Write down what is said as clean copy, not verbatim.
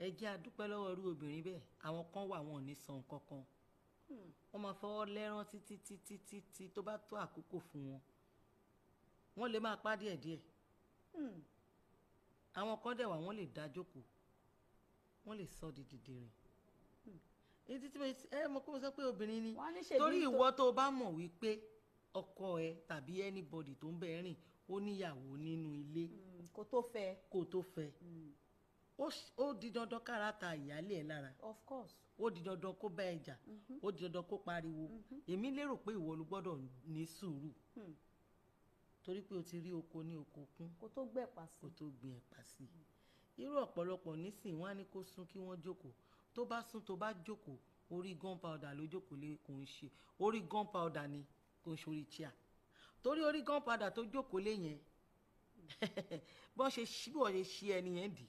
Ẹ jẹ́ a dúpẹ́ lọ́wọ́ irú obìnrin bẹ́ẹ̀. Àwọn kan wà, wọn ò ní san nǹkan kan, wọ́n máa fọwọ́ lẹ́rán títí títí títí. Tó bá tó àkókò fún wọn, wọ́n lè máa pa díẹ̀díẹ̀. Àwọn kan dẹ̀ wà, wọ́n lè dá jókòó, wọ́n lè sọ di dìdìrìn. Èyí tí mo ẹ mọ̀ kó mo sọ pé obìnrin ni Wọ́n á ní ṣèbí torí ìwọ tó bá mọ̀ wípé ọkọ ẹ tàbí anybody tó ń bẹ rìn, ó níyàwó nínú ilé Kó tó fẹ́. Kó tó fẹ́, ó di dandan kára ta ìyálé ẹ lára. Of course. Ó di dandan kó bá ẹ jà, ó di dandan kó pariwo. Èmi lérò pé ìwọ ló gbọ́dọ̀ ní sùúrù, torí pé o ti rí oko ní oko kún Kó tó gbẹ̀pà sí. Kó tó gbin ẹ̀pà sí. Irú ọ̀pọ̀lọpọ̀ nísìnyí, wọ́n á ní kó sún kí wọ́n jókòó. Tó bá sún, tó bá jókòó, orí gunpowder ló jókòó lé. Kò ń ṣe orí gunpowder ni, kò ń ṣe orí chair, torí orí gunpowder tó jókòó lé yẹn, bọ́n ṣe ṣí, bí wọ́n ṣe ṣí ẹni yẹn dì.